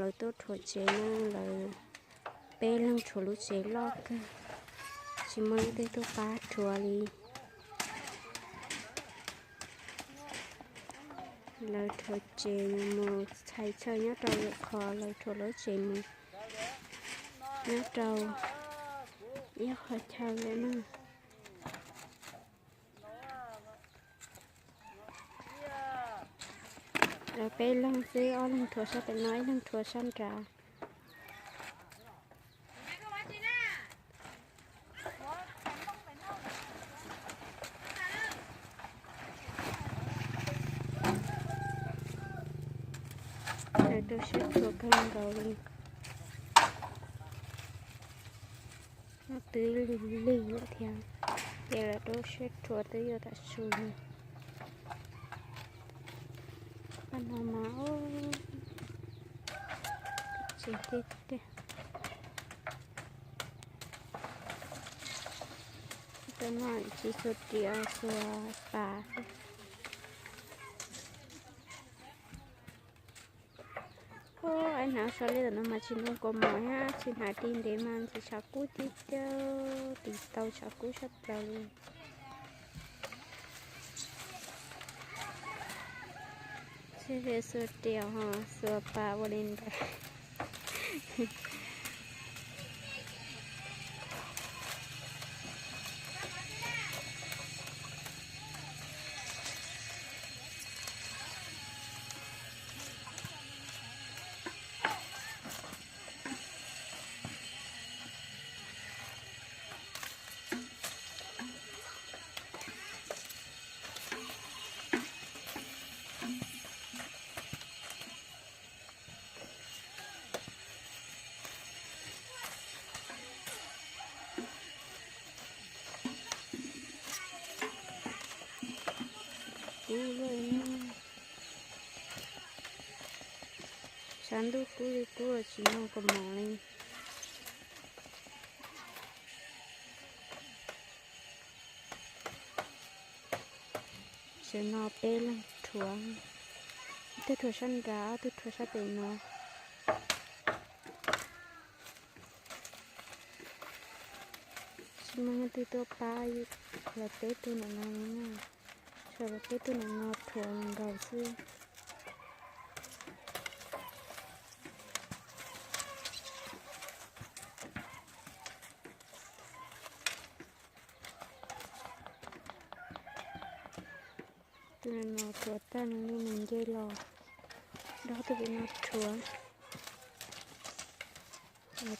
Lawv tuaj rhuav tsev no lawv peb leeg rhuav lub tsev loj kawg, tsis muaj leej twg tuaj pab rhuav li. Lawv rhuav tsev mus txhais chaw nyob rau lwm qhov, lawv rhuav lub tsev mus nyob rau ib qhov chaw lawm na. Lawv peb leeg xwb, ob leeg rhuav sab pem no, ib leeg rhuav sab nrad. Lawv rau siab rhuav kawg nkaus li. Ob twb lig lig lawm thiab, ces lawv rau siab rhuav twb yuav tas su li. Pab no mas, tsev tiag tiag. Cov no tsis xuas riam, xuas pas xwb. Ub, hnav so li ntawm no mas tsis ntoo kaus mom thiab, tsis hnav ris ntev mas ntxim tshav kub tiag tiag, tiv tau tshav kub sab plaws li. Tsis xuas riam ho xuas pas ua li ntawd. Kub lawm, tshav ntuj kub li kub los tsis ntoo kaus mom li. Tam no peb leeg rhuav, ib tug rhuav sab nrad, ob tug rhuav sab pem no. Tsis muaj leej twg tuaj pab lawv peb tug ntawm no li na, tshuav lawv peb tug ntawm no rhuav nkaus xwb. Tus no rhuav tag li nws nce los, ob tug pem no rhuav,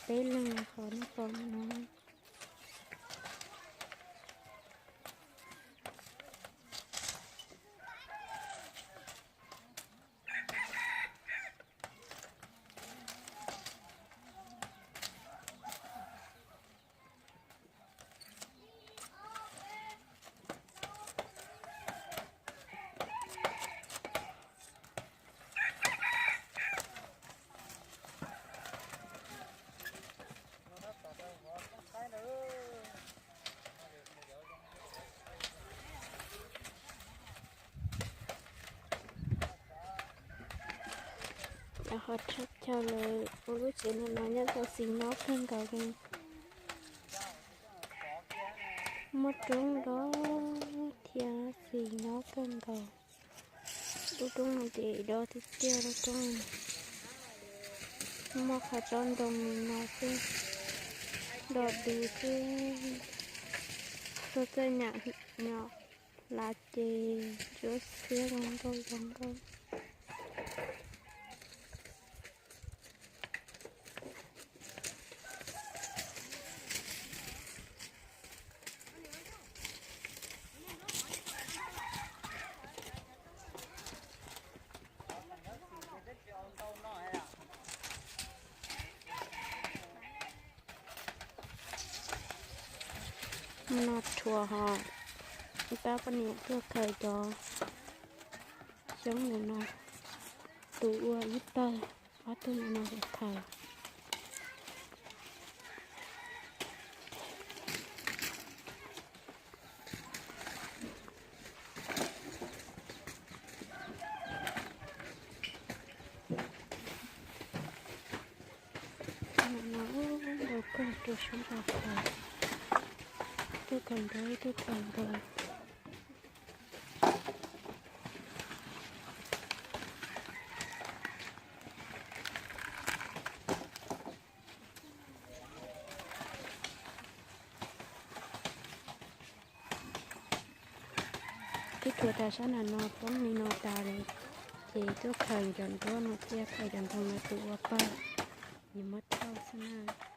peb leeg qhov nej pom no. Cov ho tshaj chaw lawv ua lub tsev no no nyob tau xis nyob kawg nkaus li. Muaj roob do thiab xis nyob kawg nkaus. Lub roob no ces do tiag tiag lub roob. Muaj qhov tsob ntoo li no xwb, do du xwb. Tuaj txawj nyam nyom hla ces ntsuab xiab zoo nkauj zoo nkauj. Mus no rhuav ho, ib pab poj niam tuaj khaws cov xyoob ntawm no, tus ua ib pawg, ob tug ntawm no khaws. rau sab nraud khaws. Ib tug khaws nraud, ib tug khaws nraud. Twb rhuav tas sab nram no poob li no tas lawm, ces tuaj khaws cov nruab no thiab, khaws cov ntoo no tus ua pawg, yuav muab thauj xwb na.